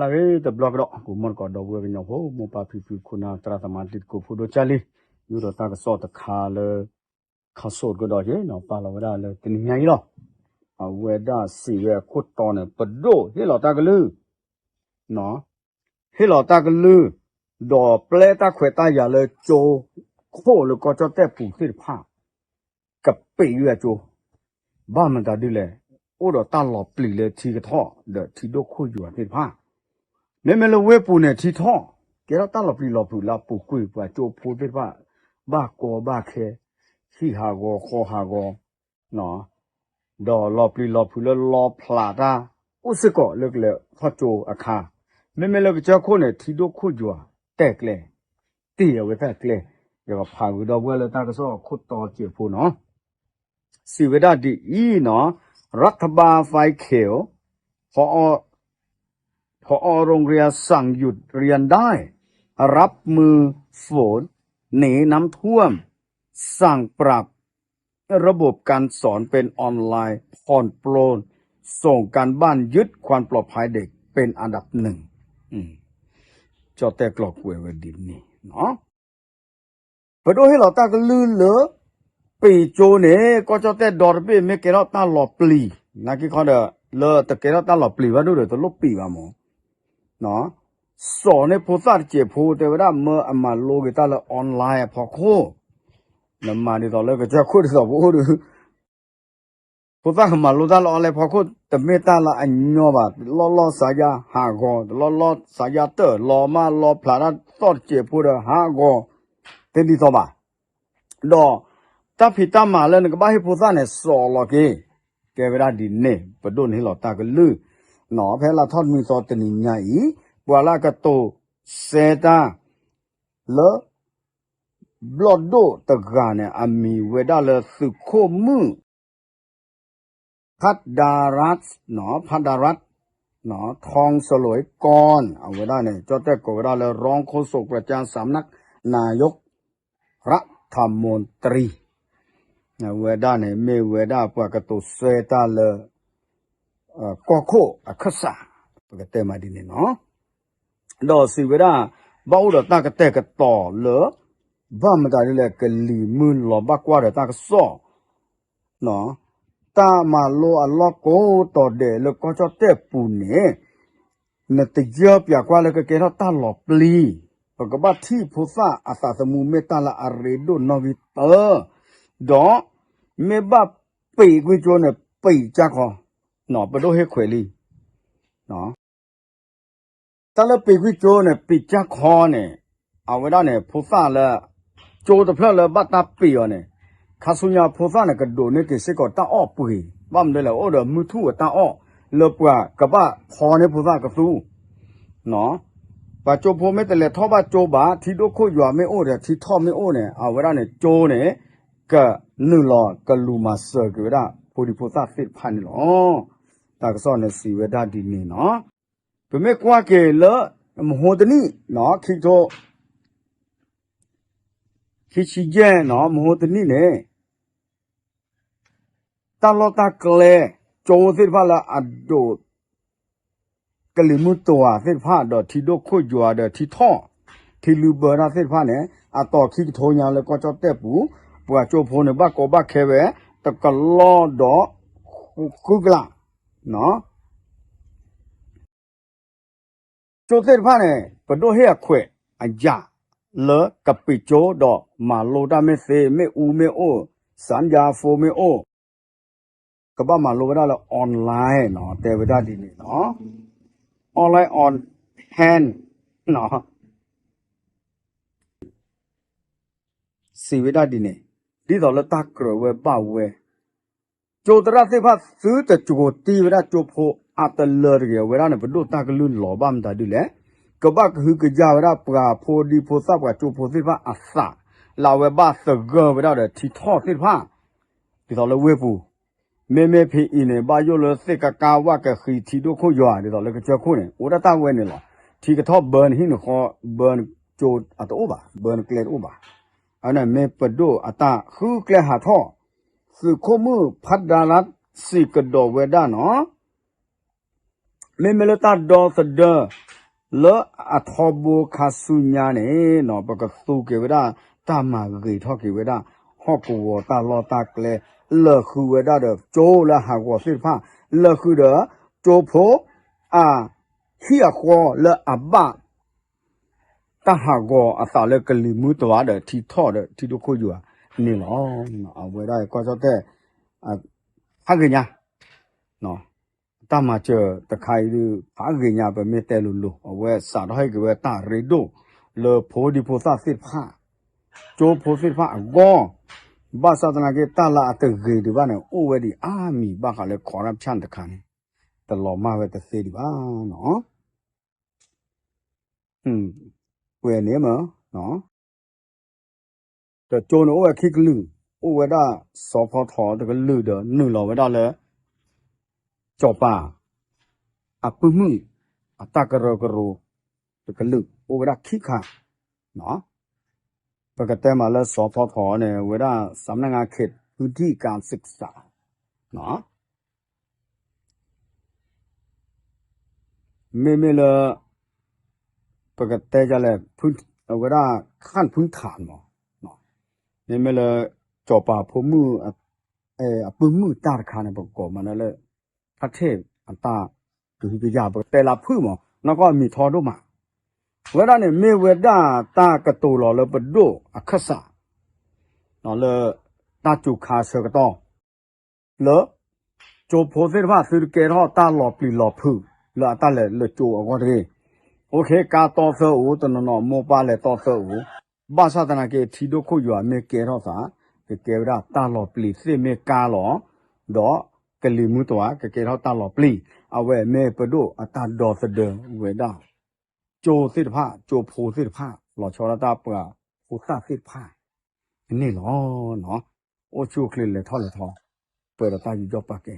လၢဂ့ၤတဘျီကဒီး ကိးမီၢ်တကိးဒီပုၢ်ဝဲၢ်ကညီဖိ မိၢ်ပၢ်ဖံဖု ခိၣ်နၢ် သရၣ်သမါ တံၤသကိးဖိဒိၣ်ကၢ်လံ, ယူၢ်ဒီးတၢ်ကစီၣ်တခါလၢ ခါစိးကဒီးက့ၤနီၤ ပာ်လီၤဝဲဒၣ်လၢတနံၤညါအံၤလီၤ. အဝဲဒၣ်စံးဝဲအခိၣ်တီန့ၣ် ပဒိၣ်ဟ့ၣ်လီၤတၢ်ကလုၢ် ဟ့ၣ်လီၤတၢ်ကလုၢ် ဒီးပျဲတၢ်ခွဲးတၢ်ယာ်လၢကၠိခိၣ်လၢကီၢ်ကၠီၣ်တဲၣ်ပူၤသ့ၣ်တဖၣ် ကပံာ်ကွံာ်အကၠိ ဘၣ်မတၤဒ်လဲၣ်, အိၣ်ဒီးတၢ်လီၤပျံၤလၢထံကထီၣ် ဒီးထံဒိၣ်ခိၣ်ယွၤသ့ၣ်တဖၣ်, မ့မ့ၢ်လၢဝ့ၢ်ပူၤန့ၣ်ထံထီၣ် ကဲထီၣ်တၢ်လီၤပျံၤလီၤဖုးလၢအပူၤကွံာ် ပှၤကၠိဖိသ့ၣ်တဖၣ် ဘၣ်ကီဘၣ်ခဲ ဟံၣ်ဟးဂီၤဃီဟးဂီၤ ဒီးလီၤပျံၤလီၤဖုးလၢလီဖျးတၢ် အိၣ်စ့ၢ်ကီးလၢကလဲၤထီၣ်ကၠိအခါ, မ့မ့ၢ်လၢကစၢၢ်ခိၣ်န့ၣ် ထံဒိၣ်ခိၣ်ယွၤတဲာ်ကျဲ, တ့ၢ်အဝဲတၢ်ကျဲ, ယကဖးဝံၤဒီပုၢ်ဝဲၢ်လၢတၢ်ကစီၣ်အခိၣ်တီစဲးဖိနီၤ, စံးဝဲဒၣ်ဒ်အံၤနီၤ, รัฐบาลไฟเขียว ผอ.โรงเรียนสั่งหยุดเรียนได้ รับมือฝนหนีน้ำท่วม สั่งปรับระบบการสอนเป็นออนไลน์ ผ่อนปรน ส่งการบ้าน ยึดความปลอดภัยเด็กเป็นอันดับหนึ่ง ကၠီၣ်တဲၣ်ကျိာ်ကွဲးဝဲဒ်န့ၣ်နီၤ ပဒိၣ်ဟ့ၣ်လီၤတၢ်ကလုၢ်လၢ ပံာ်ကၠိန့ၣ် ကီၢ်ကၠီၣ်တဲၣ်ဒီတဘ့ၣ်မ့ၢ်ကဲထီၣ်တၢ်လီၤပျံၤ, နာ်က့ခီဒီး လၢတကဲထီၣ်တၢ်လီၤပျံၤဘၣ်ဒိၣ်ဒီး တလိၣ်ပံာ်ဘၣ်မး, စီၤန့ၢ်ဖိသၣ်တစဲးဖိ တဲဝဲဒၣ်မၢအမၤလိက့ၤတၢ်လၢ online အဖီခိၣ်, နမၤဒ်သိးလၢကစၢၢ်ခိၣ်ဒ်သိးပအိၣ်ဒီး ဖိသၣ်ကမၤလိတၢ်လၢ online ဖီခိၣ် တမ့ၢ်တၢ်လၢအညီဘၣ်, တလီၢ်လီၢ်စါယါဟးဂီၤ, တလီၢ်လီၢ်စါယါတၢၢ် လီၤမၢ်လီၤဖျးတၢ်သီၣ်တစဲးဖိဒီးဟးဂီၤ, တဒ်သိးဘၣ်, ဒီးတၢ်ဖံးတၢ်မၤလၢနကဘၣ်ဟ့ၣ်ဖိသၣ်န့ၣ် စီၤလီၤက့ၤ, ကဲဝဲဒၣ်ဒ်န့ၣ် ပဒိၣ်န့ၣ်ဟ့ၣ်လီၤတၢ်ကလုၢ်နီၤ ဖဲလၢထီၣ်နွံသီတနံၤညါအံၤ ပှၤလၢအကတိၤစဲတၢ် လၢ ဘျီၣ်ဒိၣ်တဂၤန့ၣ် အမံၤဝဲဒၣ်လၢသုးခိၣ်မုၣ် ဖးဒၤရၣ် ဖးဒၤရၣ် ทองสลวยกร အဝဲဒၣ်န့ၣ် ကၠီၣ်တဲၣ်ကိးဝဲဒၣ်လၢ รองโฆษกประจำสำนักนายกรัฐมนตรี အဝဲဒၣ်န့ၣ် မ့ၢ်ဝဲဒၣ်ပှၤကတိၤစဲတၢ်လၢ ကီၢ်ခိၣ်အခၢၣ်စး ပကတဲမးဒ်န့ၣ်နီၤ ဒီးစံးဝဲဒၣ် ဘၣ်အိၣ်ဒီးတၢ်ကတဲာ်ကတီၤလၢ ဘၣ်မတၤဒ်လဲၣ် ကလံၤမုၢ်လီၤဘၣ်ကွၢ်ဒီးတၢ်ကစီၣ် တၢ်မၤလိအလီၢ်ကိးတီၤဒဲးလၢကီၢ်ကၠီၣ်တဲၣ်ပူၤန့ၣ် နတယၢၢ်ပၠးကွၢ်လၢကကဲထီၣ်တၢ်လီၤပျံၤ, ပကဘၣ်ထံၣ်ဖိသၣ်အသးသမူမ့ၢ်တၢ်လၢအရ့ဒိၣ်နီၣ်ဂံၢ်တၢ, ဒီး မ့ၢ်ဘၣ်ပံာ်ကွံာ်ကၠိန့ၣ် ပံာ်ကၠၢ်ခီ, ပဒိၣ်ဟ့ၣ်ခွဲးလံ တၢ်လၢပံာ်ကွံာ်ကၠိန့ၣ် ပံာ်ကၠၢ်ခီန့ၣ် အဝဲဒၣ်န့ၣ် ဖိသၣ်လၢ ကၠိတဖျၢၣ်လၢဘၣ်တၢ်ပံာ်အီၤန့ၣ် ခါဆူညါဖိသၣ်န့ၣ် ကဒိးန့ၢ်က့ၤစ့ၢ်ကီးတၢ်အီၣ်ပှ့ၤ, ဘၣ်မနုၤလဲၣ် အိၣ်ဒီးမုၢ်ထူၣ်အတၢ်အီၣ် လၢပှၤကဘၣ်ဖီန့ၢ်ဖိသၣ်ကသူ ပှၤကၠိဖိမ့ၢ်တလဲၤထီၣ်ဘၣ်ကၠိဘၣ် ထံဒိၣ်ခိၣ်ယွၤမ့ၢ်အိၣ်ဒီးထံထီၣ်မ့ၢ်အိၣ်န့ၣ် အဝဲဒၣ်န့ၣ် ကၠိန့ၣ် ကနုာ်လီၤကလူၤမၤစၢၤက့ၤဝဲဒၣ် ဖိဒံဖိသၣ်သ့ၣ်တဖၣ်န့ၣ်လီၤ. တၢ်ကစီၣ်န့ၣ်စံးဝဲဒၣ်ဒ်န့ၣ်နီၤ. ပမ့ၢ်ကွၢ်က့ၤလၢ မဟိတနံၣ် ခံကထိ ခံဆံယဲၢ်နီၤ မဟိတနံၣ်န့ၣ် တၢ်လီၢ်တၢ်ကျဲ ကၠိသ့ၣ်တဖၣ်လၢအဒိး ကလံၤမုၢ်တွၤသ့ၣ်တဖၣ် ဒီးထံဒိၣ်ခိၣ်ယွၤဒီးထံထီၣ် ထံလုၢ်ဘၢတၢ်သ့ၣ်တဖၣ်န့ၣ် အတီၤခံကထိညါလၢကီၢ်ကၠီၣ်တဲၣ်ပူၤ ပှၤကၠိဖိန့ၣ် ဘၣ်ကီဘၣ်ခဲဝဲ တကလီၢ်ဒီး ဃုကလး ကၠိသ့ၣ်တဖၣ်န့ၣ် ပဒိၣ်ဟ့ၣ်အခွဲးအယာ် လၢကပံာ်ကၠိဒီးမၤလိတၢ်မ့ၢ်သ့ မ့ၣ်အူမ့ၢ်အိၣ် စၣ်ယါဖိမ့ၢ်အိၣ် ကဘၣ်မၤလိဝဲဒၣ်လၢ online နီၤ တဲဝဲဒၣ်ဒ်န့ၣ်နီၤ online on hand နီၤ စံးဝဲဒၣ်ဒ်န့ၣ် ဒ်သိးလၢတၢ်ကြၢးဝဲဘၣ်ဝဲ ကၠိသရၣ်သ့ၣ်တဖၣ်သုတကိၤတံၢ်ဝဲဒၣ်ကၠိဖိအါတလၢတဂ့ၤ အဝဲဒၣ်န့ၣ် ပဒိၣ်တၢ်ကလုၢ်လီၤဘၣ်မတၤဒ်လဲၣ် ကဘၣ်ကဟုကယာ်ဝဲဒၣ်ပှၤဖိဒံဖိသၣ်ပှၤကၠိဖိသ့ၣ်တဖၣ်အသး လၢအဝဲဘၣ်သဂၢၢ်ဝဲဒၣ်ဒီးထံထီၣ်သ့ၣ်တဖၣ် ဒ်သိးလၢဝ့ၢ်ပူၤ မ့မ့ၢ်ဖဲအံၤန့ၣ် ဘၣ်ယိၣ်လၢသ့ၣ်ကကါဝၣ်ကဃံထံဒိၣ်ခိၣ်ယွၤ ဒ်သိးလၢကစၢၢ်ခိၣ်န့ၣ် အိၣ်ဒၣ်တၢ်ဝဲန့ၣ်လီၤ. ထံကထီၣ်ဘၢနဟံၣ်နဃီ ဘၢနကၠိအတအိၣ်ဘၣ် ဘၢနကျဲတအိၣ်ဘၣ်. အန့ၣ်မ့ၢ်ပဒိၣ်အတၢ်ဃုကျဲဟးထီၣ် သုးခိၣ်မုၣ်ဖးဒၤလးစံးကဒီးဝဲဒၣ်နီၤ မ့မ့ၢ်လၢတၢ်ဒီသဒၢ လၢအထီဘိခါဆူညါန့ၣ် ပကသူက့ၤဝဲဒၣ် တၢ်မၤဂ့ၤထီၣ်က့ၤဝဲဒၣ် ဟီၣ်ကဝီၤတၢ်လီၢ်တၢ်ကျဲ လၢာ်ဃုာ်ဝဲဒၣ်ဒီးကၠိလၢဟးဂီၤသ့ၣ်တဖၣ် လၢာ်ဃုာ်ဒီး ကၠိဖိ အဟံၣ်အဃီလၢအဘၣ် တၢ်ဟးဂီၤအသးလၢကလံၤမုၢ်တဝါဒီး ထံထီၣ်ဒီးထံဒိၣ်ခိၣ်ယွၤန့ၣ်လီၤ. အဝဲဒၣ်ကီၢ်ကၠီၣ်တဲၣ် ဖးဂ့ၤညါ တၢ်မၤစၢၤတခါအံၤဒုး ဖးဂ့ၤညါ ပမ့ၢ်တဲလိၤလိၤ အဝဲစးထီၣ်ဟ့ၣ်က့ၤဝဲတၢ်ရ့ဒိၣ် လၢဖိဒံဖိသၣ်သ့ၣ်တဖၣ် ကၠိဖိသ့ၣ်တဖၣ်အဂီၢ် ဘၣ်ဆၣ်သနာ်က့ တၢ်လၢအတဂ့ၤဒံးဘၣ်န့ၣ် အိၣ်ဝဲဒံးအါမံၤဘၣ်ဃးလၢ corruption တခါန့ၣ် တလီၤမၢ်ဝဲတသ့ဒံးဘၣ်နီၤ. ပှဲၤန့ၣ်မ့ၢ် တကၠိန့ၣ်အိၣ်ဝဲခံကလုာ်, အိၣ်ဝဲဒၣ်စီၤဖီထီတကလုာ်ဒီး နုာ်လီၤဝဲဒၣ်လၢ စီၤပၤ အပုၢ်မုၣ် အတၢ်ကရၢကရိတကလုာ် အိၣ်ဝဲဒၣ်ခံခါ, ပကတဲမးလၢစီၤဖီထီန့ၣ် ဝဲဒၣ် สำนักงานเขตพื้นที่การศึกษา မ့မ့ၢ်လၢ ပကတဲဒ်လဲၣ် အဝဲဒၣ် ขั้นพื้นฐาน မး, မ့မ့ၢ်လၢ စီၤပၤဖိမုၣ် အပုၢ်မုၣ်တၢ်တခါန့ၣ် ပကကိးမးလၢ ဖးထ့ၣ်အတၢ်ကဟုကယာ် ပကတဲလၢဖုၣ်မး နီၢ်ကီၢ်မံၤထီဒိၣ်မး, ဝဲဒၣ်န့ၣ် မ့ၢ်ဝဲဒၣ်တၢ်ကတိၤလီၤလၢပဒိၣ်အခၢၣ်စး လၢ တၢ်စူၤခါဆၢကတီၢ် လၢ ကၠိဖိသ့ၣ်တဖၣ် သုတကဲထီၣ်တၢ်လီၤပျံၤလီၤဖုး လၢအတၢ်လဲၤလၢကၠိအဂီၢ်တဂ့ၤ. အိၣ်ခ့ ကါတီသၢအိၣ် တနီၤနီၤမိၢ်ပၢ်လဲၤတီသၢအိၣ်, ဘၣ်ဆၣ်သနာ်က့ ထံဒိၣ်ခိၣ်ယွၤမ့ၢ်ကဲထီၣ်သး ကကဲဝဲဒၣ်တၢ်လီၤပျံၤသ့ၣ်မ့ၢ်ကါလီၤ, ဒီးကလံၤမုၢ်တဝါ ကကဲထီၣ်တၢ်လီၤပျံၤ, အဝဲမ့ၢ်ပဒိၣ်အတၢ်ဒီသဒၢဝဲဒၣ် ကၠိသ့ၣ်တဖၣ် ကၠိဖိသ့ၣ်တဖၣ် လီၤဆီဒၣ်တၢ်ပှၤဖိသၣ်သ့ၣ်တဖၣ် န့ၣ်လီၤ. အိၣ်ဆူၣ်အိၣ်ချ့လဲၤထီၣ်လဲၤထီ ပှဲၤဒီးတၢ်ယူးယီၣ်ပာ်ကဲ